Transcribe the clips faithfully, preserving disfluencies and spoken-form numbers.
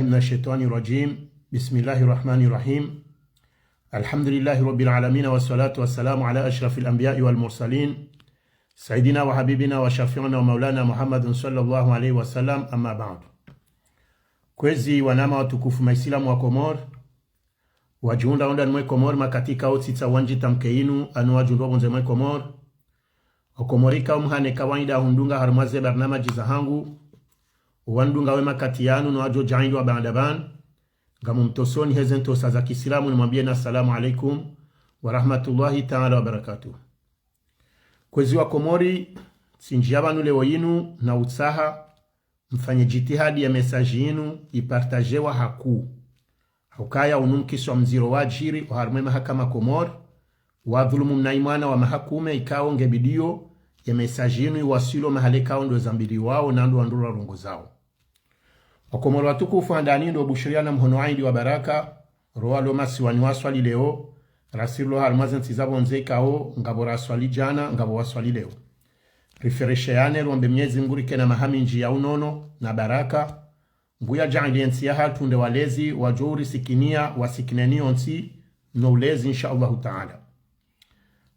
من الشيطان الرجيم. بسم الله الرحمن الرحيم. الحمد لله رب العالمين، والصلاة والسلام على أشرف الأنبياء والمرسلين، سيدنا وحبيبنا وشفيعنا ومولانا محمد صلى الله عليه وسلم، أما بعد. Kwezi wananya watukufu maislamu wa Komori, wadjihundra hondani mwe Komori, makati kao tsitsa wandji tamke inu, anu wadjihundra pvondze mwe Komori. Wakomori kao mhane kawaida hundunga harumwa ze barnamaji zahangu, wandunga we makati yanu no wadjo djaindwa baanda pvanu, ngamumtosoni heze ntosa za kiislamu nimwambiyeni assalamu alaikum wa rahmatullahi taala wa barakatuh. Kwezi wa Komori, tsindjiya pvanu leo yinu na utsaha mfanye jitihadi ya message yinu ipartajewa hakuu. Haukaya unu mkiswa mdziro wadjiri oharumwa ye mahakama Komori, wadhulumu mnayi mwana wa mahakume, ikao nge bidiyo ye message yinu iwaswili mahala ikao ndo zambiliwao na ndo wandru warongozao. Wakomori watukufu, handani ndo bushuriya na mhono aidi wa baraka, ro walo masiwani waswali leo, rasi rilo harumwa ze ntsi za pvondze ikao ngapvo raswali djana, ngapvo waswali leo. Riferesheyane, rombe Mnyezi Mngu rike na maha mindji ya unono na baraka, Mngu yadjaanliye ntsi yahatru nde walezi wadjo urisikiniya, wasikineni yontsi no ulezi, insha Allahu taala.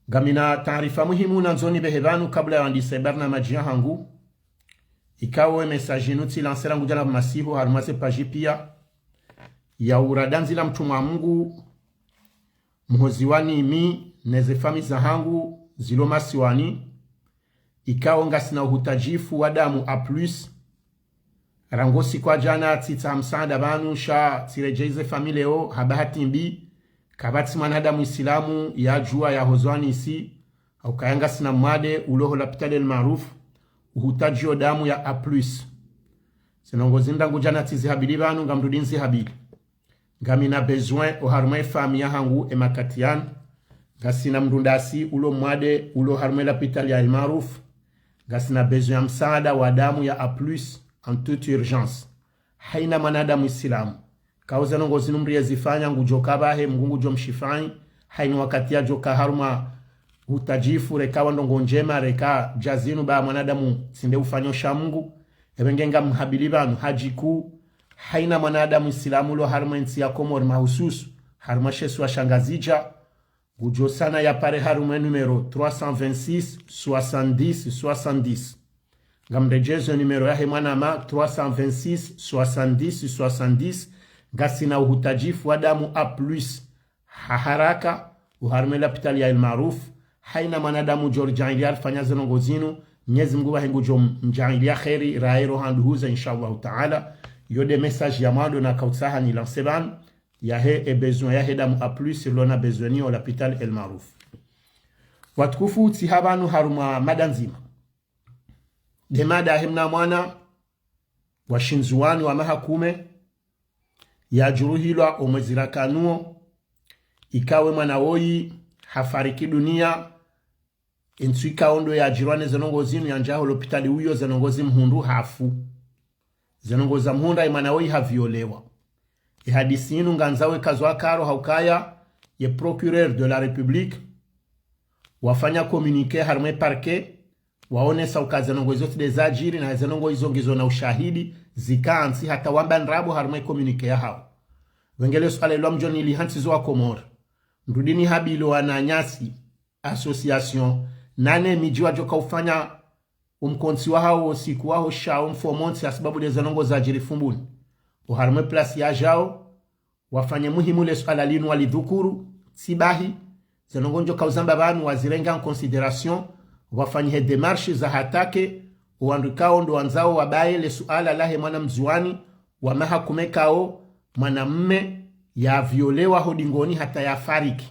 Ngamina taarifa muhimu nandzo nipvehe pvanu kabla ya wandise barnamaji yahangu, ikao ye message yinu tsilansera ngudjana masihu harumwa ze paji piya, ya urada ndzila mtrumwa Mngu, mhoziwani imi neze famiyi zahangu zilo masiwani, ikao ngasina uhutajifu wa damu A plus. Rangu siku ya djana tsitsaha msaada pvanu sha tsiredjeize famiyi leo ha bahati mbi, kapvatsi mwanadamu islamu yadjuwa yahozwa nisi, haukaya ngasina mwade ulo ho lapitali El Maarouf, uhutajiyo damu ya A plus. Ze ndrongoo zinu rangu djana tsizihabili pvanu, ngamrudi nzihabili. Ngamina besoin oharumwa ye famiyi yahangu e makati yanu. Ngasina mndru ndasi ulo mwade ulo harumwa ye lapitali ya El Maarouf. Ngasina besoin ya msaada wa damu ya A plus en toute urgence. Haina mwanadamu islamu, kao ze ndrongoo zinu mdru yezifanya ngudjo ka pvahe, Mngu ngudjo mshifai. Haina wakati yadjo ka harumwa uhutajifu, reka wa ndrongoo ndjema, reka dja zinu ba mwanadamu tsi nde ufanyao sha Mngu. Epvenge ngamhabili pvanu hadji kuu, haina mwanadamu islamu ulo harumwa ye ntsi ya Komori mahususu harumwa she isiwa sha Ngazidja, ngudjo sana yapare harumwa ye numéro trois cent vingt-six soixante-dix soixante-dix. Ngamredjezo numéro yahe mwanama, trois cent vingt-six soixante-dix soixante-dix. Ngasina uhutajifu wa damu A plus ha haraka oharumwa ye lapitali ya El Maarouf. Haina mwanadamu djo ridjaanliya rifanya ze ndrongoo zinu, Mnyezi Mngu pvahe ngudjo mdjaanliya kheri, raye ro handru huze, insha Allahu taala. Yo nde message ya mwando nakao utsaha nilanse pvanu, yahe e besoin yahe damu A plus rilo na besoin niyo lapitali El Maarouf. Watukufu, tsiha pvanu harumwa mada ndzima. Nde mada yahe mna mwana wa Shindzuwani wa mahakume, yadjuruhilwa omwezi rakanuwo, ikao ye mwana woyi hafariki duniya, entsu ikao ndo yadjirwa ne ze ndrongoo zinu yandja ho lapitali uyo ze ndrongoo zimhundru hafu. Ze ndrongoo zamhundra ye mwana woyi haviolewa. Ye hadisi yinu ngandzao ikazwe karo haukaya ye procureur de la République wafanya communiqué harumwa ye parquet, waonesa uka ze ndrongoo izo tsi nde zadjiri, na ze ndrongoo izo ngizo na ushahidi, zika ntsi hata wamba ndrabo harumwa ye communiqué yahao. Pvenge le suala ilo ngamdjo niliha ntsi zo wa Komori. Nrudi nihabili wananyasi, association, nane midji wadjo ka ufanya umkontsi wahao, usiku waho sha umfomontsi, ha sababu nde ze ndrongoo zadjiri Fumbuni oharumwa ye place yadjao, wafanye muhimu le suala linu walidhukuru, tsi bahi, ze ndrongoo ndjo ka uzamba pvanu wazirenge en considération, wafanyihe démarche za attaquer owandru ikao ndo wandzao wabaye le suala lahe mwana Mndzuwani wa mahakume ikao mwanamme yaviolewa ho dingoni hata yafariki.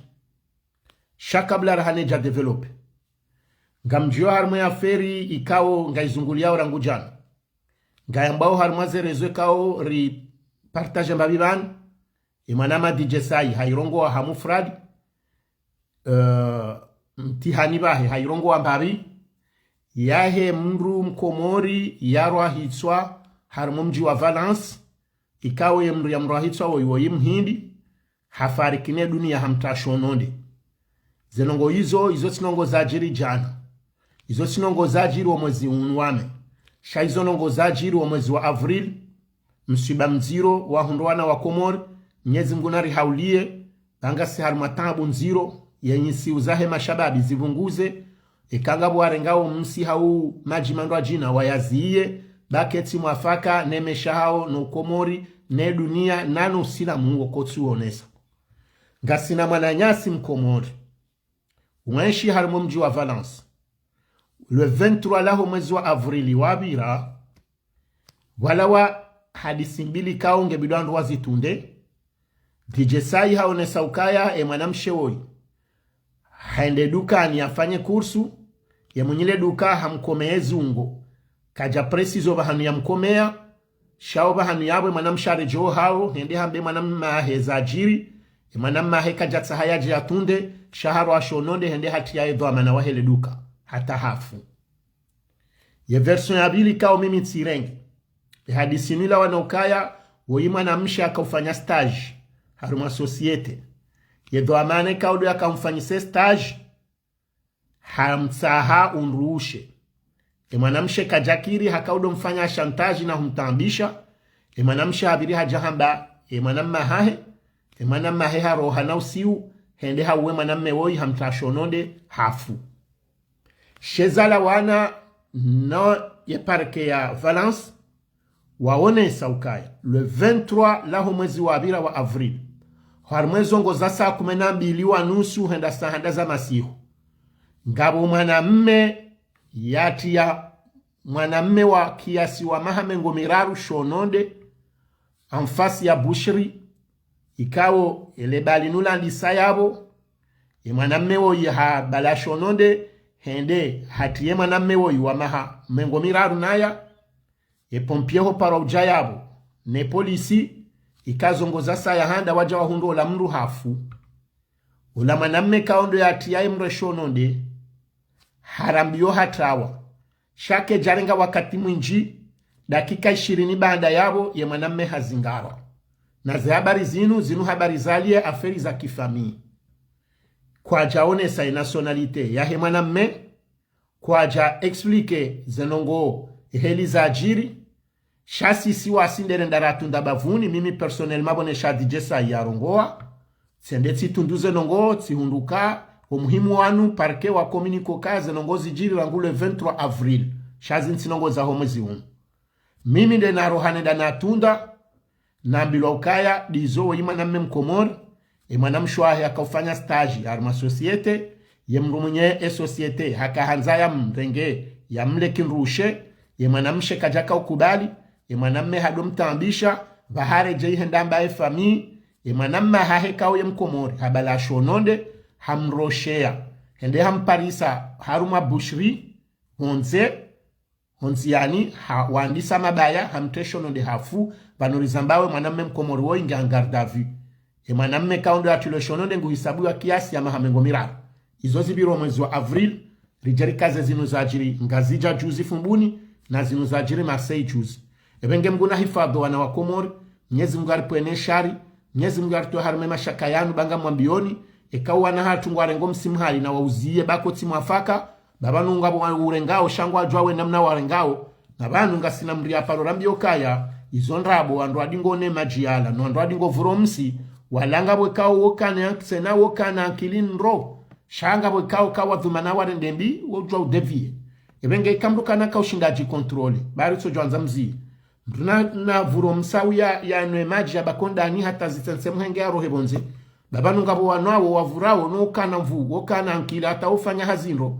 Sha kabla raha nedja développer, ngamdjuo harumwa ye affaire ikao ngaizunguliyao rangu djana, ngayambwao harumwa ze réseaux ikao ripartagé mbapvi pvanu, ye mwana Madi Jesai hairongowa ha mufradi, eh, mtihani pvahe hairongowa mbapvi, yahe mndru mkomori yarwahitswa harumwa mdji wa Valence, ikao ye mndru yamrwahitswa woyi woyi mhindi, hafariki ne duniya ha mtasho nonde. Ze ndrongoo izo, izo tsi ndrongoo zadjiri djana. Izo tsi ndrongoo zadjiri wo mwezi unu wa mai. Sha izo ndrongoo zadjiri wo mwezi wa avril, msiba mdziro wahundru wana wa Komori, Mnyezi Mngu narihauliye, ba ngasi harumwa taabu ndziro, yenyi siuza he mashababi zipvunguze, eka ngapvo warengao msi hau madji mandrwadjina wayaziye, ba ketsi mwafaka ne mesha hao no Komori, ne dunia, nano usilamu wo kotsi uonesa. Ngasina mwananyasi Mkomori. Wenshi harumwa mdji wa Valence. Le vingt-trois laho mwezi wa avrili wapvira, pvwalawa hadisi mbili kao nge bidi wandru wazitunde. D J Sai haonesa ukaya e mwanamshe woyi hende dukani yafanye kursu, ye mwenyi le duka hamkomeye zungo. Kadja préciser opvahanu yamkomeya, sha opvahanu yapvo e mwanamshe haredjei hao, hende hambe mwanamme wahe zadjiri, e mwanamme wahe kadjatsaha yadje yatunde, sha harwa shononde hende hatriya ye dhwamana wahe le duka, hata hafu. Ye version ya pvili kao mimi tsirenge. E hadisi inu ilawana ukaya, woyi mwanamshe hakaufanya stage harumwa société. Ye dhwamana kao ndo yakamfanyise stage, hamtsaha undrushe. E mwanamshe kadjakiri, hakao ndo mfanya chantage na humtaabisha. E mwanamshe hapviri hadja hamba e mwanamme wahahe. E mwanamme wahe haroha na usiu, hende hauwe mwanamme woyi, hamtriya shononde, hafu. She zalawana no ye parquet ya Valence, waonesa ukaya, le vingt-trois laho mwezi wapvira wa avril, harumwa ezongo za saa kume na mbili wa nusu hwenda saa handa za masihu, ngapvo mwanamme yatriya mwanamme wa kiasi wa maha mengo miraru shononde, en face ya boucherie, ikao ele bali nulandisa yapvo, ye mwanamme woyi habala shononde, hende hatriya ye mwanamme woyi wa maha mengo miraru naya, ye pompier ho parwa udja yapvo, ne polisi, ika ezongo za saya handa wadja wahundru ola mndru hafu. Ola mwanamme kao ndo yatriya ye mndru e shononde, harambiwa hatrawa. Sha kedjarenga wakati mwindji, dakika ishirini baanda yapvo, ye mwanamme hazingarwa. Na ze habari zinu, zinu habari zaliye affaire za kifamiyi. Kwadjaonesa e nationalité yahe mwanamme, kwadja expliquer ze ndrongoo heli zadjiri, sha sisi wasi ndere nda ratunda bapvuni, mimi personnellement pvo ne sha D J Sai yarongowa, tsende tsitunduze ndrongoo, tsihundru ka, o muhimu wanu, parquet wa communiquer ka, ze ndrongoo zidjiri rangu le vingt-trois avril, sha zinu tsi ndrongoo zaho mwezi unu. Mimi nde naroha nenda natunda, nambilwa ukaya, ndizo woyi mwanamme Mkomori, e mwanamshe wahe hakaufanya stage harumwa société, ye mndru mwenye e société hakahandza yamrenge, yamleke ndrushe, ye mwanamshe kadjaka ukubali, ye mwanamme hado mtaabisha, pvaharedjei hende hamba e famille, ye mwanamme wahahe kao ye Mkomori, habala shononde, hamrosheya, hende hamparisa harumwa boucherie, hondze, hondziyani, ha, wandisa mabaya, hamtriya shononde hafu, pvanu rizambao e mwanamme Mkomori woyi nge en garde à vue. E mwanamme kao ndo yatriwa shononde nguhisabuwa kiasi ya maha mengo miraru. Izo zipvira o mwezi wa avril, ridje rikaze zinu zadjiri Ngazidja juzi Fumbuni, na zinu zadjiri Marseille juzi. Epvenge Mngu nahifadhwi wana wa Komori, Mnyezi Mngu aripvwene shari, Mnyezi Mngu aritowe harumwa e mashaka yanu ba ngamwambiyoni, eka wana hatru ngwarengo msi mhali na wauziye ba kotsi mwafaka, ba pvanu ngapvo wa urengao, sha ngwadjuwa we namna warengao, na pvanu ngasina mndru ya paro rambiyo kaya, izo ndrabo, wandru wadingo ne madji yala, no wandru wadingo pvuro msi, wala ngapvo kao wokana ya ntsena, wokana ankili ndro, sha ngapvo kao kawadhumana warende mbi, wodjuwa udévier. Epvenge ika mndru kana kaushinda adji contrôler, ba ritsodjo andza mzi. Mndru na, na pvuro msa uya, yanwe madji ya ba kondani hata zitsentse mhenge yarohe pvondze. Ba pvanu ngapvo wanwawo wapvurao no ukana nvu, wokana ankili hata ufanya hazi ndro.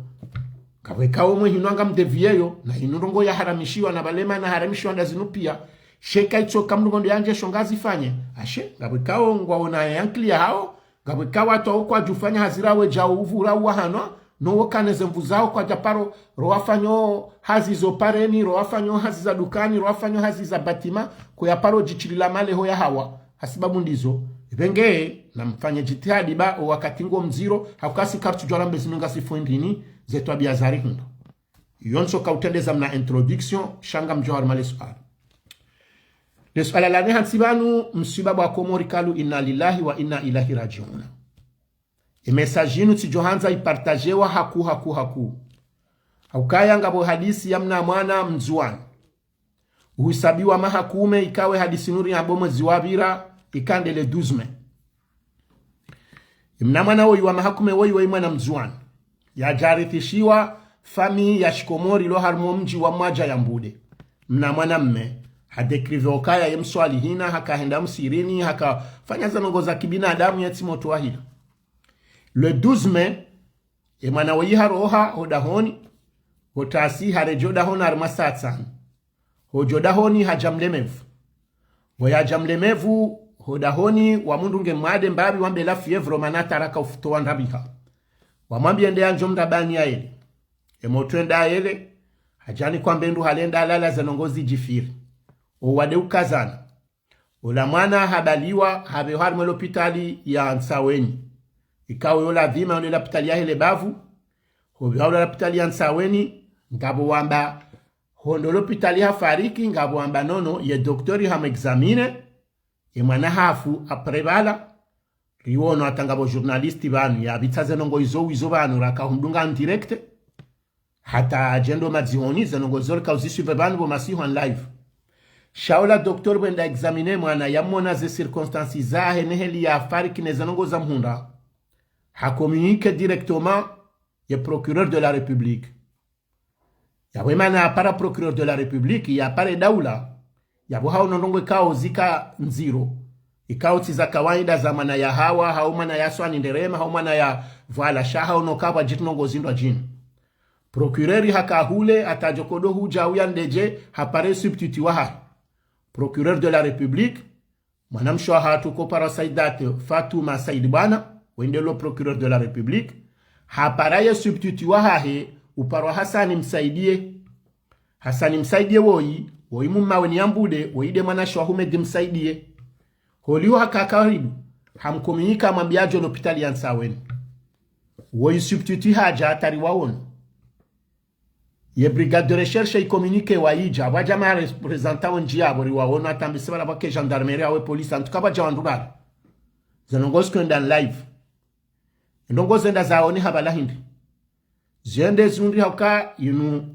Ngapvo ikao mwe hinu anga mdévier yo, na hinu ndrongoo yaharamishiwa na pvale mana haramishiwa nda zinu piya. Sha eka itsoka mndru ngondo yandje sho ngazifanye. Ashe, ngapvo ikao ngwaona ye ankili yahao, ngapvo ikao watru wao kwadjufanya hazi rawe djao upvura uwahanwa, no wokana ze nvu zao kwadja paro, ro wafanyo hazi zo pareni, ro wafanyo hazi za dukani, ro wafanyo hazi za bâtiment, ko ya paro djitrilila maleho ya hawa, hasibabu ndizo. Epvenge, namfanye djitihadi ba, o wakati ngo mdziro, hauka si karitsudjuwa rambe zinu ngasi fo ndrini, ze twabiya zarihundra. Iyo ntsoka utrendeza mna introduction, sha ngamdjo harumwa le suala. Le suala la nne hantsi pvanu, msiba wa Komori kalu inna lillahi wa inna ilaihi rajiuna. E message inu tsidjo handza ipartagewa haku, haku, haku. Haukaya ngapvo hadisi ya mna mwana Mndzuwani. Uhisabiwa maha kume, ikao hadisi nuri yambo mwezi wapvira, ikao nde le douze mai. Mna mwana woyi wa maha kume woyi, woyi mwana mdzuwani. Yadjarithishiwa famiyi ya shikomori lo harumwa mdji wa Mwadja ya Mbude. Mna mwana mme, hadécrivé ukaya ye mswalihina, hakahenda msihirini, hakafanya zanongo za kibinadamu yetsi motro wahila. Le douze mai, ye mwana woyi haroha ho dahoni, ho tasi haredjei ho dahoni harumwa saa tsanu. Hodjo dahoni hadja mlemevu. Woyi hadja mlemevu, ho dahoni wamundru nge mwade mbapvi wambe la fièvre mana taraka ufuto wa ndrabiha. Wamwambiye nde yandjo mrabani yaele. Ye motro wenda yaele, hadjani kwambe ndru halenda halala zanongo zidjifiri. Owade ukazana. Ola mwana habaliwa, hapvehwa harumwa lopitali ya Ntsaweni. Ikao yo ladhima yo nde lapitali yahe le bavu, hopvehwa ola lapitali ya Ntsaweni, ngapvo wamba, ho ndo lopitali hafariki, ngapvo wamba nono, ye docteur hamu examiné, ye mwana hafu après pvala, riwono hata ngapvo journaliste pvanu, yapvitsa zenongo izo wizo pvanu, raka humdunga en direct, hata yadjendo madzihoni, zenongo izo rika uzisuivre pvanu pvo masihu en live. Sha ola docteur pvwenda examiné mwana yamona ze circonstances zahe ne heli yafariki ne zenongo zamhundra. Ha communiqué directement ye procureur de la République. Yapvo ye mana yapara procureur de la République, yapara ye daula, yapvo haono ndrongo ikao zika ndziro. Ikao tsi za kawaida za mwana yahawa, hau mwana yaswani nderema, hau mwana ya pvala sha haono kapvwa djitru ndrongo zindrwadjini. Procureur haka hule, hata djo kodo hudja uya ndedje, hapare substitut wahahe. Procureur de la République, mwanamshe wahatru koparwa Saidate Fatuma Said Bwana, wende lo procureur de la République, hapara ye substitut wahahe, uparwa Hassani Msaidie. Hassani Msaidie woyi, woyi mmaweni ya Mbude, woyi nde mwanashe wa Humedi Msaidie. Holiho haka karibu, hamcommuniqué hamwambiya yadjo lopitali ya Ntsaweni. Woyi substitut hadja hata riwaono. Ye brigade de recherche icommuniqué wayidja, pvwadja ma représentant wendji yapvo riwaono, hata mbisi pvala pvwake gendarmerie hawu police, en tout cas pvwadja wandru pvala. Zenongo zikwenda en live. Ndrongo zenda zaoneha pvala hindri. Zende zundri hauka yinu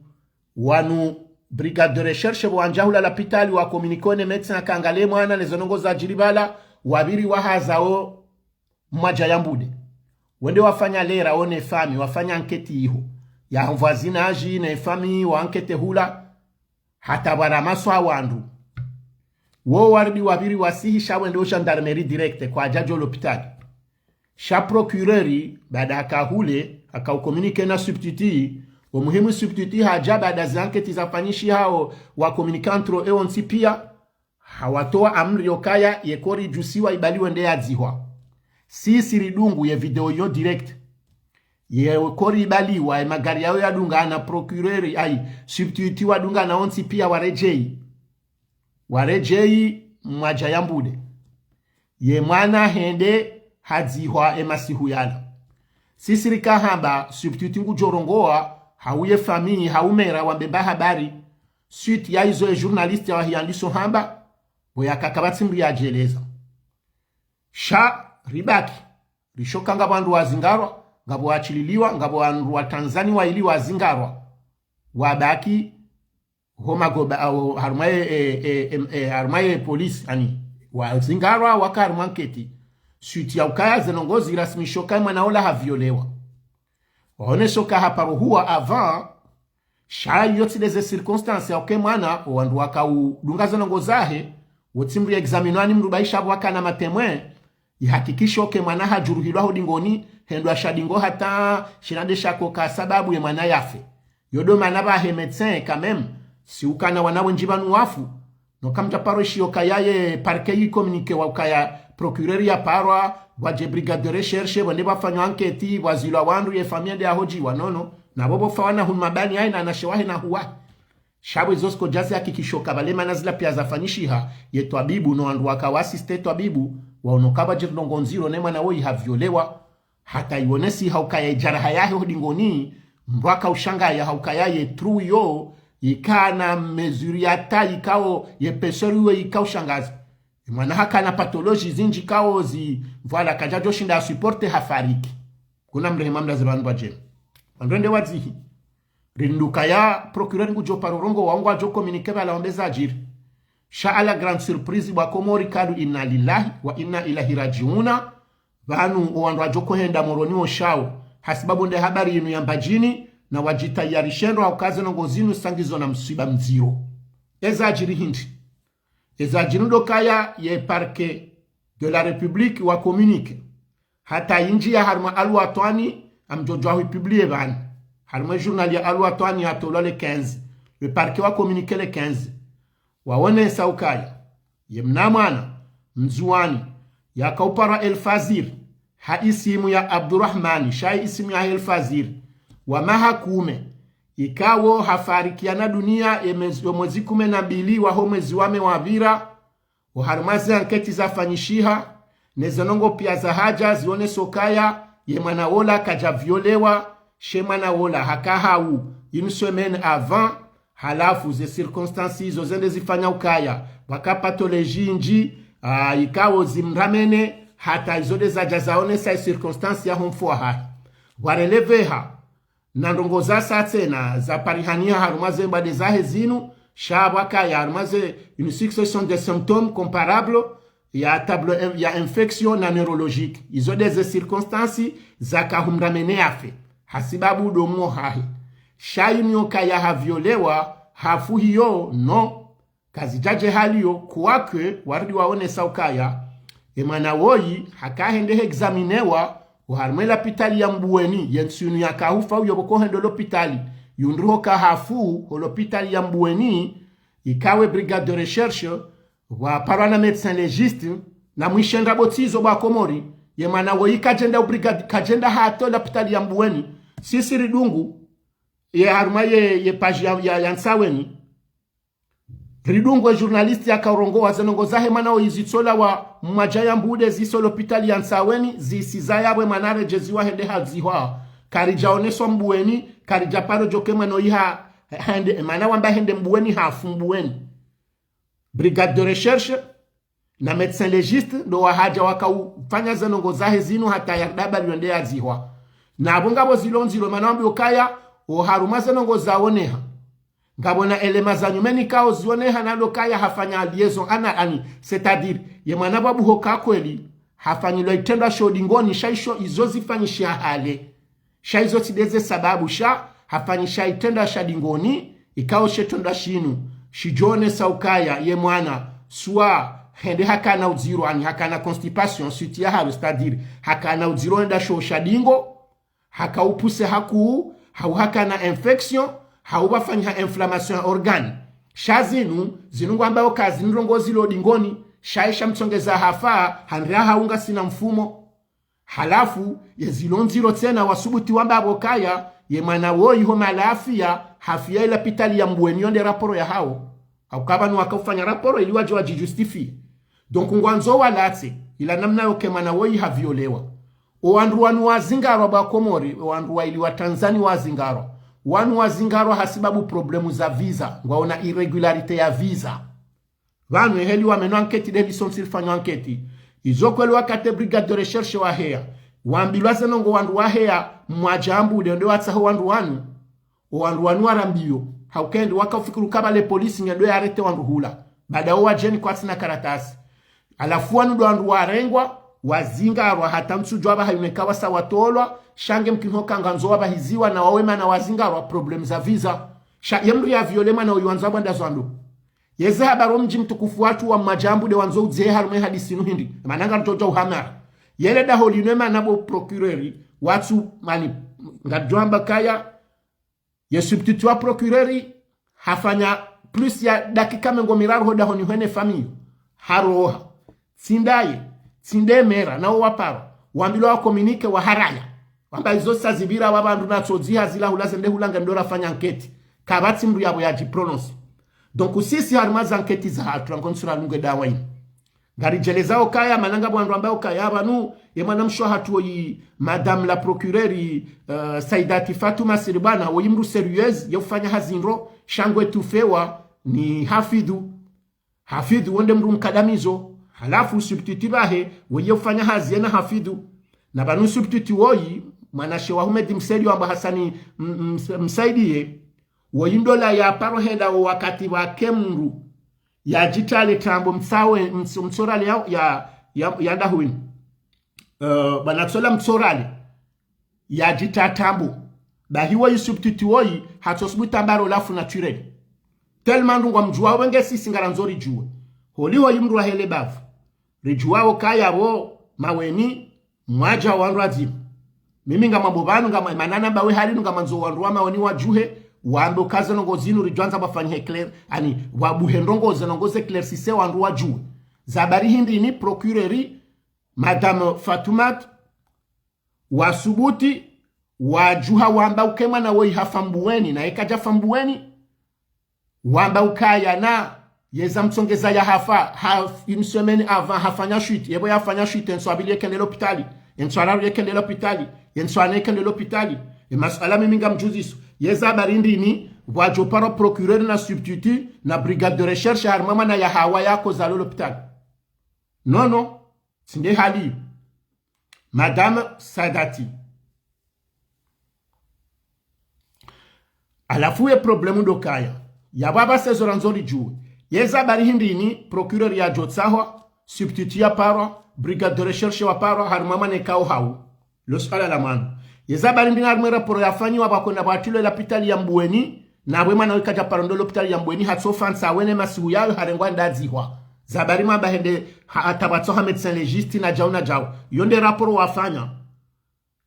wanu brigade de recherche pvo wandja hula lapitali wacommuniqué ne médecin haka angalie mwana ne zenongo zadjiri pvala, wapviri wahaza wo Mwadja ya Mbude. Wende wafanya lera wo ne famille, wafanya enquête iho. Ya voisinage ne famille wa enquête hula, hata pvwaramaswa wandru. Wo warudi wapviri wasihi sha wende o gendarmerie direct, kwadjadjo lopitali. Sha procureur, baada haka hule, haka ucommuniqué na substitut, wo muhimu substitut hadja baada ze enquête zafanyishihao, wacommuniqué entre eux wontsi pia, hawatowa amri yokaya ye kori idjusiwa ibaliwe nde yadzihwa. Sisi ridungu ye video yo direct. Ye kori ibaliwa, ye magari yawo yadungana, procureur, ayi, substitut wadungana wontsi pia waredjeyi. Waredjeyi Mwadja ya Mbude. Ye mwana hende hadzihwa ye masihu yala. Sisi rika hamba, substitut ngudjo rongowa, hau ye famille, hau mera, wambe mba habari. Suite ya izo ye journaliste ya wahiyandiso hamba, pvo yakaka pvatsi mdru yadjeleza. Sha ribaki, rishoka ngapvo wandru wazingarwa, ngapvo wachililiwa, ngapvo wandru wa Tanzania waili wazingarwa. Wabaki, ho magoba, au, harumwa ye, e, e, e, e, harumwa ye police, ani, wazingarwa, waka harumwa enquête. Suite ya ukaya zenongo zirasmisho ka mwana ola haviolewa. Waonesho ka haparo huwa avant, sha yo tsi nde ze circonstances ya uke mwana, o wandru waka udunga zenongo zahe, wotsi mdru ya examinwa ni mdru baisha pvo wakana matemwe, ihakikisho ke mwana hadjuruhilwa ho dingoni, hendwa sha dingo hata, shina nde shako ka sababu ye mwana yafe. Yo ndo mana pvahe médecin quand même, si ukana wana wendji pvanu wafu. No kamdja paro ishiyo kaya ye parquet yi communiqué wa ukaya procureur ya parwa, pvwadje brigade de recherche, pvwende pvwafanywa enquête, pvwazilwa wandru ye famille nde yahodjiwa, nono. Na pvo pvo fa wana hunu mabani ayi na wanashe wahe na huwa. Sha pvo izo ziko djazi hakikisho ka pvale mana zila pia zafanyishiha, ye twabibu no wandru waka wa assisté twabibu, waono ka pvwadjiri ndrongo ndziro ne mwana woyi haviolewa, hata iwonesi ha ukaya idjaraha yahe ho dingoni, mdru aka ushangaya ha ukaya ye trou yo, ikana mesure ya taille ikao, ye épaisseur yo ika ushangaza. Mwana hakana pathologie zindji ikao zi, voilà, kadjadjo shinda supporté hafariki. Kuna mrehema mlaze pvanu pvadjeni. Wandru wende wadzihi. Rinduka ya procureur ngudjo paro rongowa ngwadjo communiqué pvala wambe zadjiri. Sha à la grande surprise, bo Wakomori kalu inna lillahi wa inna ilaihi rajiuna. Pvanu owandru wadjo kohenda Moroni wo shawo, hasibabu nde habari yinu ya Mbadjini, na wadjitayarishe ndro hauka ze ndrongoo zinu sangizo na mswiba mdziro. Eza djiri hindri? Eza djiri ndo ukaya ye Parquet de la République wa communiqué. Hata yindji ya harumwa Al-Watwan, ngamdjo djuwa hu publié pvanu. Harumwa journal ya Al-Watwan yatolwa le quinze. Le parquet wa communiqué le quinze. Waonesa ukaya ye mnamwana Mndzuwani, yaka uparwa El Fazir, ha isimu ya Abdurahmani, sha isimu ya El Fazir, wa maha kume, ikao hafarikiana dunia ye mezi-, yo mwezi kume na mbili waho mwezi wa me wapvira, oharumwa ze anketi zafanyishiha, ne ze ndrongoo pia zahadja zioneso ukaya ye mwana wola kadja violewa, she mwana wola haka hau une semaine avant, halafu ze circonstances izo zende zifanya ukaya pvaka pathologie nyindji, ah, ikao zimramene, hata izo nde zadja zaonesa ye circonstance ya ho mfo wahahe. Wareleveha na ndrongoo zasa tsena zaparihaniha harumwa ze mbade zahe zinu, sha pvwakaya harumwa ze une succession de symptômes comparables ya tableau in-, ya infection na neurologique. Izo nde ze circonstances zaka humramene yafe, hasibabu ndo mwo hahe. Sha yinu yo ukaya haviolewa, hafu hiyo, non. Kazidjadje hali yo, quoique warudi waonesa ukaya ye mwana woyi haka hende he examinewa oharumwa ye lapitali ya Mbuweni, ye ntsu yinu yaka hufa uyo pvoko hendo lapitali, yundru hoka hafu ho lapitali ya Mbuweni, ikao ye brigade de recherche waparwa na médecin légiste, na mwishe ndrabo tsi izo bo Wakomori, ye mwana woyi kadjenda u brigade, kadjenda hata ho lapitali ya Mbuweni. Sisi ridungu ye harumwa ye, ye page ya, ya, ya Ntsaweni, ridungu ye journaliste yaka urongowa ze ndrongoo zahe mwana woyi zitsolawa Mwadja ya Mbude ziswa ho lapitali ya Ntsaweni, zisiza yapvo ye mwana redjeziwa hende hadzihwa. Karidjaoneswa Mbuweni, karidjaparo djo uka ye mwana woyi ha, hende, mana wamba hende Mbuweni, hafu Mbuweni. Brigade de recherche na médecin légiste ndo wahadja waka ufanya ze ndrongoo zahe zinu hata ya dabali wende yadzihwa. Na apvo ngapvo zilo ndziro, mana wambiwa ukaya oharumwa ze ndrongoo zaoneha, ngapvo na éléments za nyumeni ikao zioneha na ndo ukaya hafanya liaison anale, c'est-à-dire ye mwana pvwa buho ka kweli hafanyilwa itrendwa sho dingoni, sha isho izo zifanyishiha hale. Sha izo tsi nde ze sababu, sha hafanyishiha itrendwa sha dingoni, ikao she trendwa shinu shidjo onesa ukaya ye mwana, swa hende hakana udziro, ani hakana constipation, suite ya halo, c'est-à-dire hakana udziro wenda sho sha dingo, haka upuse hakuu, hau hakana infection, hau pvafanyiha inflammation ya organe. Sha zinu, zinu ngwambao ukaya zinu ndrongoo zilo dingoni, sha isha mtsongeza hafa, handri hahau ngasina mfumo. Halafu ye zilo ndziro tsena wasubuti wamba apvo ukaya ye mwana woyi ho mahala hafiya, hafiya ye lapitali ya Mbuweni, yo nde rapport yahao. Hauka pvanu waka ufanya rapport ili wadje wadjijustifié. Donc ngwandzo walatse ila namna yo uka ye mwana woyi haviolewa. Owandru wanu wazingarwa bo Wakomori, owandru waili wa Tanzanie wazingarwa. Wanu wazingarwa hasibabu problème za visa, ngwaona irrégularité ya visa. Pvanu eheli wameno anketi, nde lisontsi lifanywa anketi. Izo kweli wakati brigade de recherche waheya, wambilwa ze ndrongoo wandru waheya Mwadja ya Mbude nde watsaho wandru wanu. Owandru wanu warambiwa, hauka ndo waka ufikiri ukaya pvale polisi nge ndo ya arrêté wandru hula. Baada wo wadjeni kwatsina karatasi. Halafu wanu ndo wandru warengwa, wazingarwa, hata ntsudjuwa pvaha yinu eka wasa watolwa, sha nge mkini hoka ngandzo wapvahiziwa na wawe mana wazingarwa problème za visa. Sha ye mndru ya violé mwana woyi wandzo wabwanda zwa ndo. Yeze habari wo mdji mtukufu watru wa Mwadja ya Mbude wandzo udzehe harumwa ye hadisi inu hindri. Mana ngaritsodja uhamara. Yele daho linu ye mana bo procureur, watsu mani, ngadjwamba ukaya ye substitut wa procureur hafanya plus ya dakika mengo miraru ho dahoni hwene famille. Haroha. Tsi ndaye, tsi nde maire, na wo waparwa. Wambilwa wa communiqué waharaya. Wamba izo sa zipvira wa pvandru na tsodziha zila hula zende hula nge ndo rafanya anketi. Kapvatsi mndru yapvo yadji prononcer. Donc sisi harumwa ze anketi zahatru, rangu ntsura lunge dawa inu. Ngaridjelezao ukaya, mana ngapvo wandru wambao ukaya pvanu, ye mwanamshe wahatru woyi, madame la procureure, euh, Saidati Fatuma Siribana, woyi mndru sérieuse, ye ufanya hazi ndro, sha ngu étoufféwa ni Hafidhu. Hafidhu wo nde mndru mkadamizo, halafu substitut pvahe, woyi ye ufanya hazi yena Hafidhu. Na pvanu substitut woyi, mwanashe wa Humedi Msedi wamba Hasani M-, M-, Msaidiye, woyi ndola ya paro henda wo wakati pvwake mndru yadjitale tambo mtsawe, mts-, mtsorale ya, ya, ya, ya ndahwini. Eh, bwana Tsola Mtsorale, yadjita tambo. Bahi woyi substitut woyi, hatsosubutu amba ro lafu naturel. Tellement ndru ngwamdjuwa wenge sisi ngarandzo ridjuwe. Holiho yi mndru wa hele bavu. Ridjuwa wo kaya wo, Maweni, mwadja wandru wadzimu. Mimi ngamwambo pvanu, ngam-, manana bawe hali nu ngamandzo wandru wa Maweni wadjuhe, wambe uka ze ndrongoo zinu ridjwandza pvwafanyihe clair, ani, wabuhe ndrongoo ze ndrongoo ze claircisse wandru wadjuhe. Za habari hindri ni procureur, Madame Fatoumat, wasubuti, wadjuha wamba uke mwana woyi hafa Mbuweni, na yeka djafa Mbuweni. Wamba ukaya na, yeza mtsongeza ya hafa, ha, une semaine avant, hafanya chute, yebo yafanya chute, entsu abili yekende lopitali, entsu araru yekende lopitali, entsu ane yekende lopitali. E masuala mimi ngamdjuziso. Yeza habari ndini, pvwadjo paro procureur na substitut, na brigade de recherche, harimwa mwana ya hawa yakoza lo lopitali. Non, non. Tsi nde hali. Madame Sadati. Halafu ye problème ndo kaya. Yapvo apvasa ezo randzo ridjuwe. Yeza habari hindri ni procureur yadjo tsahwa, substitut yaparwa, brigade de recherche waparwa, harimwa mwana ikao hau. Lo suala la mwando. Yeza habari ndini harimwa e rapport yafanyiwa pvwakwenda pvwatilwa lapitali ya Mbuweni, na pvwe mwana weka djaparwa ndo lopitali ya Mbweni hatsofa ntsa wene masihu yayo harengwa ndadzihwa. Za habari mamba hende ha-, hata pvwatsoha médecin légiste na djau na djau. Yo nde rapport wafanya.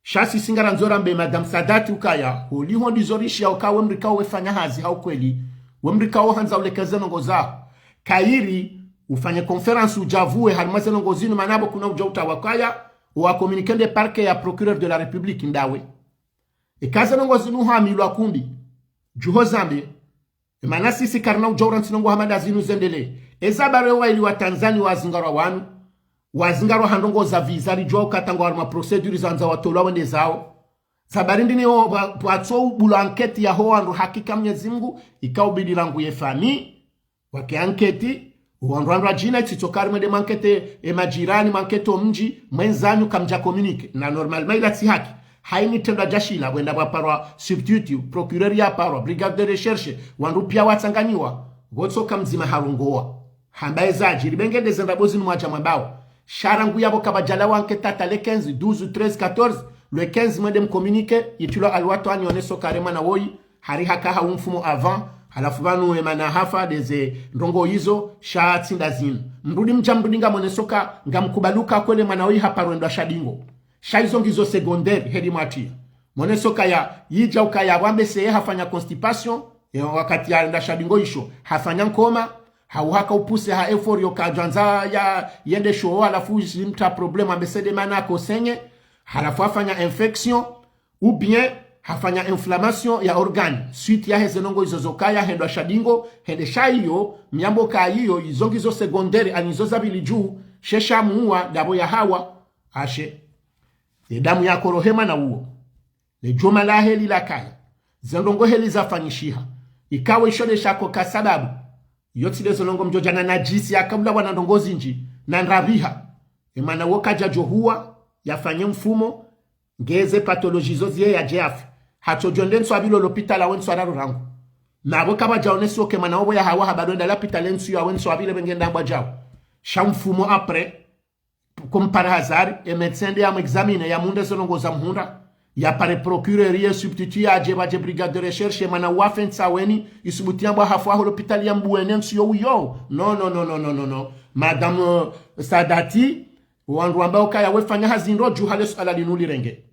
Sha sisi ngarandzo rambe Madame Sadati ukaya, holiho ndizo rishiya uka we mndru ikao wefanya hazi ha ukweli. We mndru ikao handza ulekeze ndrongoo zaho. Kayiri, ufanye conférence udjavuwe harimwa ze ndrongoo zinu mana pvo kuna udja utawa kaya, wa communiqué nde parquet ya procureur de la République ndawe. Eka ze ndrongoo zinu hamilwa kumbi. Djuho zambe. Emana sisi karina udja urantsi ndrongoo hama nda zinu zendelee. Eza habari waili wa Tanzania wazingarwa wanu. Wazingarwa ha ndrongoo za visa ridjuwa uka tangwa harimwa procédure zandza watolwa wende zao. Za habari ndini wo pvwa-, pvwatso ubulwa enquête yaho wandru hakika Mnyezi Mngu, ika ubidi rangu ye famille. Wake enquête, wandru wandru wadjina, itsitso kari mwende mwankete, e majirani, mwankete o mdji, mwenzanyu kamdja communiqué. Na normalement ila tsi haki. Haini trendwa djashila, pvwenda pvwaparwa substitut, procureur yaparwa, brigade de recherche, wandru piya watsanganyiwa, pvotsoka mdzima harongowa. Hamba eza djiri, benge ndeze ndrabo zinu mwadja mwambao. Sha rangu yapvo kapvadjalawa enquête hata le quinze, douze, treize, quatorze, le quinze mwende mcommuniqué, yitilwa alwatwani oneso kare mwana woyi, hari haka ha umfumo avant, halafu pvanu emana hafa ndeze ndrongoo izo, sha tsi nda zinu. Mrudi mdja mrudi ngamoneso ka, ngamkubali uka kweli mwana woyi haparwa ndo sha dingo. Sha izo ngizo secondaire, heli mwatiya. Moneso kaya, yidja ukaya wambe seye hafanya constipation, e wakati ya ndo sha dingo isho, hafanya nkoma, hau haka upuse ha effort yo kadjwandza ya, yende shoo, halafu zimtra problème, ambe sede mana akosenye, halafu hafanya infection, ou bien hafanya inflammation ya organe, suite ya heze ndrongoo izo zokaya, hendo sha dingo, hende sha iyo, miambo ka iyo, izo ngizo secondaire, ani izo za pvili dju, she sha muwa, ndapvo ya hawa, ashe. Ye damu yakorohe mwana uwo. Le djoma lahe lilakaya. Ze ndrongoo heli zafanyishiha. Ikawe isho nde shako ka sababu. Yo tsi ndezo ndrongoo mdjodjana na djisi yakaula wana ndrongoo zindji. Na ndrabiha. Emana wo kadja djo huwa. Yafanye mfumo. Ngeze pathologie zo ziye yadje yafe. Hatsodjo nde ntsu apvilo lopitala we ntsu araru rangu. Na pvo kapvadja onesi oke mwana opvo ya hawa hapvado enda lapitale ntsu ya we ntsu apvile pvenge ndambwa djao. Sha mfumo après. Comme par hasard, e médecin nde yamu examine, yamunde ze ndrongoo za muhundra. Yapare procureur ye substitut yadje pvadje brigade de recherche, emana wafe ntsaweni, isubuti yambwa hafu aho lopitali ya Mbuweni ntsu yo uyo. Non, non, non. Madame, euh, Sadati, wandru wambao kaya wefanya hazi ndro dju ha le suala linu lirenge.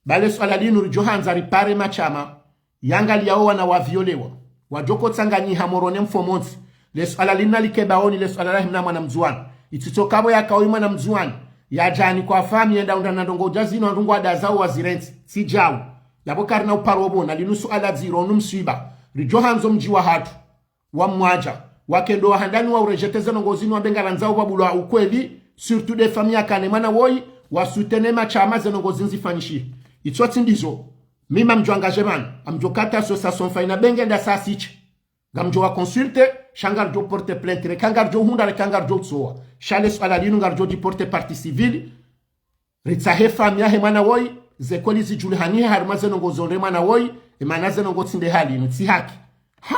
Ba le suala linu ridjo handza ripare mashama, yangaliyao wana waviolewa. Wadjoko tsanganyiha Moroni mfomontsi. Le suala linu nalike baoni, le suala lahe mna mwana Mndzuwani. Itsitso kapvo yakaoyi mwana Mndzuwani. Yadjani kwa famiyi yenda undra na ndrongoo dja zinu wandru ngwadazao wazirentsi. Tsi djau. Yapvo karina uparo pvo na linu suala dziro unu mswiba. Ridjo handzo mdji wahatru. Wa mwadja, wakendo wa handani wa urejeté ze ndrongoo zinu wambe ngarandzao pvwabulwa ukweli, surtout nde famiyi yakana emwana woyi, wa soutenir mashama ze ndrongoo zinu zifanyishihe. Itsotsi ndizo, mimi ngamdjo engagé pvanu, ngamdjo kata association fayina benge nda sasitse. Ngamdjo wa consulté, sha ngaridjo porté plainte, reka ngaridjo hundra, reka ngaridjo utsowa. Sha le suala linu ngaridjo dji porté partie civile, ritsahe famiyi yahe mwana woyi, ze kweli zidjulihanihe harimwa ze ndrongoo zondre mwana woyi, emana ze ndrongoo tsi nde hali inu, tsi haki. Ha!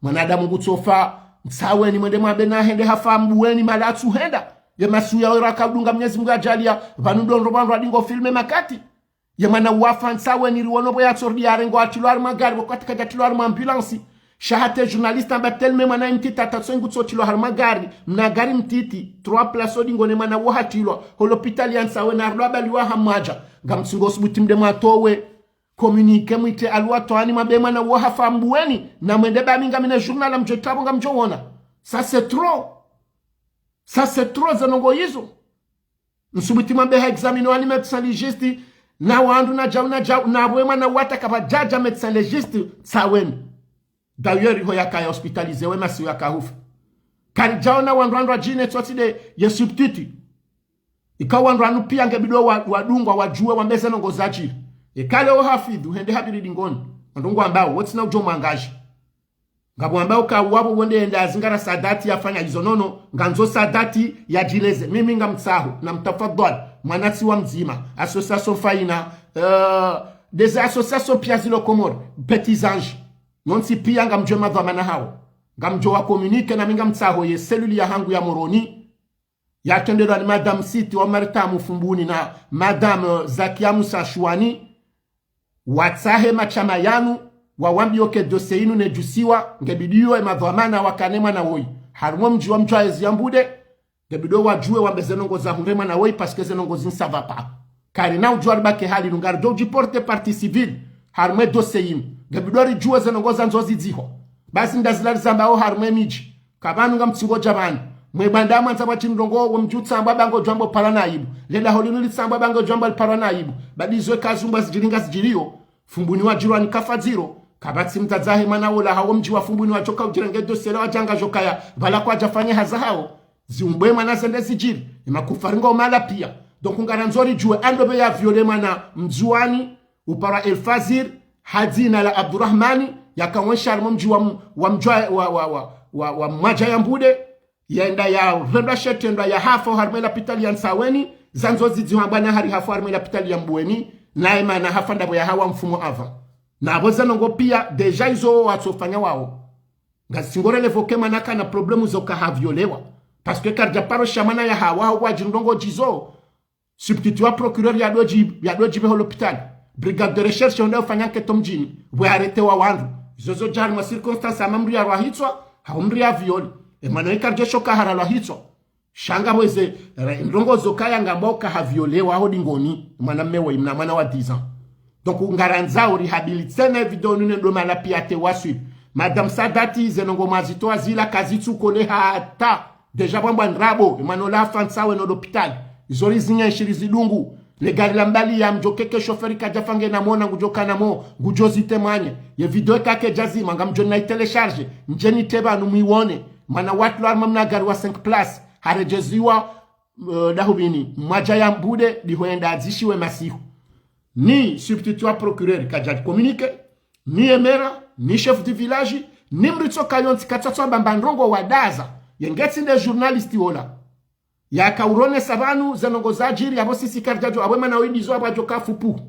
Mwanadamu ngutsofa, Ntsaweni, mwende mwambe nahende hafa Mbuweni, mahala atsuhenda. Ye masihu yawo raka udunga Mnyezi Mungu yadjaliya, pvanu ndo ndro pvandru adingo filme makati. Ye mwana wafa Ntsaweni, riwono pvo yatsorudi yarengwa, hatrilwa harimwa gari, wakati kadjatrilwa harimwa ambulance. Sha hata journaliste amba telme mwana mtiti hata tso ngutso trilwa harimwa gari, mna gari mtiti, trois places odingo ne mwana wo hatrilwa ho lapitali ya Ntsaweni, harudi habaliwa hamwadja. Ngamtsungo subuti mde mwatowe communiqué mwite alwa toani mwambe mwana wo hafa Mbuweni, na mwende ba mi ngamina journal ngamdjo itra pvo ngamdjo wona. Ça c'est trop. Ça c'est trop, ze ndrongo izo. Msubuti mwambe ha examine wani médecin légiste, na wandru na djau na djau, na pvo ye mwana wo hata kapvadjadja médecin légiste Ntsaweni. D'ailleurs, iho yakaya hospitalisé, we masihu yakahufa. Karidjaona wandru wandru wadjine tsotsi nde ye substitut. Ikao wandru wanu pia ngebidi wa, wadungwa, wadjuwe, wambe ze ndrongo zadjiri. Eka leo Hafidhu hende hapviri dingoni, wandru ngwambao, wotsina udjo mwangaji. Ngapvo wambao ka wapvo wende yende yazingara Sadati yafanya izo, nono, ngandzo Sadati yadjileze. Mimi ngamtsaho, na mtafadhwali, mwanantsi wa mdzima, association Faina, euh, des associations pia zilo Komori, Petits Anges. Nyontsi pia ngamdjuwe madhwamana hawo. Ngamdjo wa communiqué, na mi ngamtsaho ye cellule yahangu ya Moroni, yatrendelwa ni Madame Siti wa Maritamu Fumbuni na Madame Zakia Musa Shuani, watsahe mashama yanu, wawambiye ke dossier inu nedjusiwa, ngebidi yo ye madhwamana wakane mwana woyi. Harimwa mdji wa Mdjwaezi ya Mbude, ngebidi wadjuwe wambe ze ndrongo zahundre mwana woyi, parce que ze ndrongo zinu ça va pas. Karina udjuwa ribake hali nu, ngaridjo udji porter partie civile harimwa ye dossier inu. Ngebidi ridjuwe ze ndrongo zandzo zidziho. Basi ndazila rizambao harimwa ye midji. Kapvanu ngamtsingodja pvanu. Mwe banda mwandza pvwa tsi ndrongo, we mdji utsambwa ba ngodjo amba upara na aibu. Le daho linu litsambwa ba ngodjo amba lipara na aibu. Badi izo eka zumbwa zidjiri ngazidjiriyo. Fumbuni wadjirwa ni kafa dziro. Kapvatsi mdzadze wahe mwana wola hawo mdji wa Fumbuni wadjoka udjirenge dossier la wadjanga djokaya pvala kwadjafanya hazi hawo. Ziumbwe mwana zende zidjiri. Ye makufari ngwao mahala pia. Donc ngarandzo ridjuwe ando pve ya violé mwana Mndzuwani, uparwa El Fazir, ha dzina la Abdurahmani, yaka wensha harimwa mdji wa m-, wa mdjwa-, wa, wa, wa, wa, wa Mwadja ya Mbude, yenda yapvendwa she trendwa yahafa harimwa ye lapitali ya Ntsaweni, zandzo zidziho amba na hari hafa harimwa ye lapitali ya Mbuweni, naye mana hafa ndapvo yahawa mfumo apva. Na apvo ze ndrongo pia, déjà izo watsofanya wao. Ngasi tsi ngo révoqué mwana kana problème zo ka ha violé wa. Parce que karidja paro sha mwana yahawa hau wadji ndrongo djizo. Substitut wa procureur yadodji, yadodji pve ho lapitali. Brigade de recherche honda ufanya enquête mdjini. Pvwe arrêté wa wandru. Izo zo dja harimwa circonstance ama mdru ya lwahitswa, hau mdru ya violé. E mwana ikaridjo shoka hara lwahitswa. Sha ngapvo eze, re-, ndrongo zo kaya ngamba uka ha violé wa ho dingoni, mwana mme woyi mna mwana wa dix ans. Donc, ngarandzao rihabilité na ye vidéo nune ndo mahala pia te waswili. Madame Sadati, ze ndrongo mwazitowa zila kazitsu kole hata. Déjà pvwambwa ndrabo, e mwana ola hafa Ntsaweni ho lapitali. Izo rizinyenshi rizidungu. Le gari la mbali ya mdjo keke chauffeur kadjafa ngena mo na ngudjo kana mo, ngudjo zitemwanye. Ye vidéo eka kedja zima, ngamdjo na i télécharger. Ndjeni te pvanu mwiwone. Mwana watrilwa harimwa mna gari wa cinq places. Haredjeziwa, eh, daho pvini. Mwadja ya Mbude, ndiho yenda adzishiwe masihu. Ni substitut wa procureur kadja communiqué. Ni ye maire, ni chef du village, ni mdru tsoka yontsi katsatso amba mba ndrongo wadaza. Ye ngetsi nde journaliste wola. Yaka uronesa pvanu ze ndrongo zadjiri, apvo sisi karidjadjo, apvo e mwana woyi ndizo apvo adjo kafupu.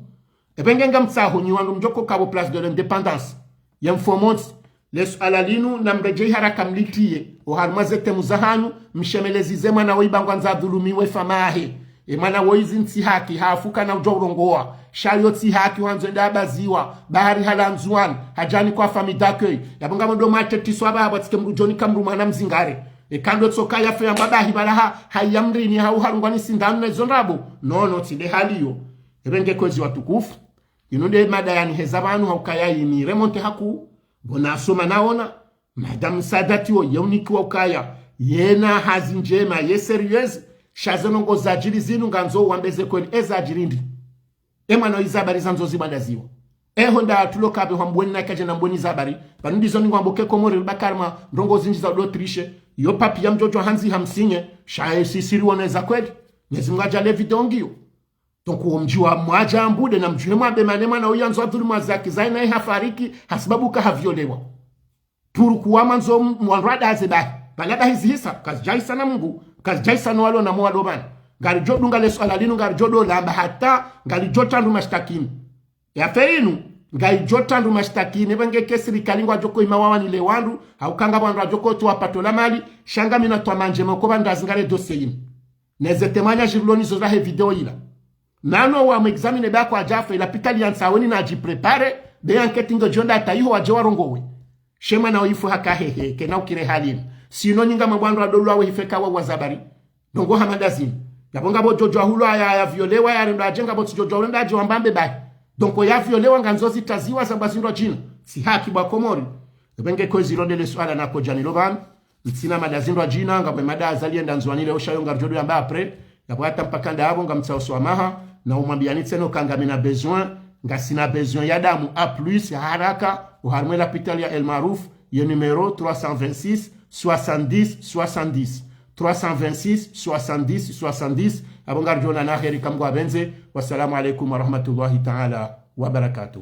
Epvenge ngamtsaho nyi wandru mdjoko kapvo Place de l'Indépendance. Ye mfomontsi, le suala linu namredjeyi haraka mlitiye, oharumwa ze temu zahanyu, mshemelezi ze mwana woyi ba ngwandzo adhulumiwe famahe. E mwana woyi zinu tsi haki, hafu kana udjo urongowa. Sha yo tsi haki wandzo enda abaziwa, bahari hala Ndzuwani, hadjani kwa famille d'accueil. Yapvo ngamdjo mwatetiswa ba apvo atsike mdru djoni ka mdru mwana mzingare. Eka ndo tsoka yafe yamba bahi pvala ha, haiya mrini hau harungwa ni sindanu na izo ndrabo. No, no, tsi nde hali yo. Epvenge kwezi watukufu. Inu nde mada yaniheza pvanu ha ukaya ini remonté haku. Pvo nasoma naona. Madame Sadati wo ye unikiwa ukaya. Yena hazi ndjema, ye sérieuse. Sha ze ndrongo zadjiri zinu ngandzo wambe ze kweli. E zadjiri ndi. E mwana oyi ze habari zandzo zibwandaziwa. E honda tulo kapve hwa Mbuweni na kadja na Mbuweni ze habari. Pvanu ndizo ningwambo ke Komori ribaki harimwa ndrongo zindji za udo tricher. Yo papier mdjodjo handzi hamsinye. Sha e sisi riwone za kweli. Mnyezi Mungu adjaaliye vidéo ngiyo. Donc, wo mdji wa Mwadja ya Mbude na mdjuhe mwambe mane mwana oyi yandzo adhulumu Azaki Zaina ye hafariki, hasibabu ka ha violé wa. Pourquoi mwandzo m-, mwandru adaze bahi? Pvala bahi zihisa, kazidjahisa na Mungu, kazidjahisa no walo na mo walo pvanu. Ngaridjo dunga le suala linu, ngaridjo do lamba hata, ngaridjo trandru mashtakini. Ye affaire inu, Ngaidjo trandru mashtaki, ne pvenge ke sirikali ngwadjo ko ima wawanile wandru, hauka ngapvo wandru wadjo ko tsu wapatro la mali, sha ngami na twamaa ndjema ko pvanu ndazingare dossier inu. Neze témoignage rilo nizo zahe video ila. Nano wamwexamine ba kwadjafa, ilapitali ya Ntsaweni nadjiprépare, be enquête ngedjo nda hata iho wadje warongowe. She mwana oyifu haka hehe, kena ukire halini. Sino nyinga mabwandro adolwa we hifeka wa wazabari. Donc hama ndazini. Yapvo ngapvo djodjo ahulwa ya, ya violewa ya rendo adje ngapvo tsi djodjo ahulwa ndadje wambambe bahi. Donc ya violewa ngandzo zitaziwa za bwa zindrwa djina. Si haki bwa Komori. Epvenge ko zilo ndele suala nako djanilo pvanu. Ntsina mada zindrwa djina, ngapvo mada Azali enda Ndzuwani leo sha yo ngaridjo do yamba après. Yapvo hata mpaka ndapvo ngamtsao swamaha, na umwambiyani tsena uka ngamina besoin, ngasina besoin ya damu à plus, ya haraka, oharumwa lapitali ya El Maarouf, ye numéro trois cent vingt-six, soixante-dix, soixante-dix. Trois cent vingt-six, soixante-dix, soixante-dix. Apvo ngaridjo onana heri ka Mngu apvendze. Wassalamu alaikum warahmatullahi taala wabarakatuh.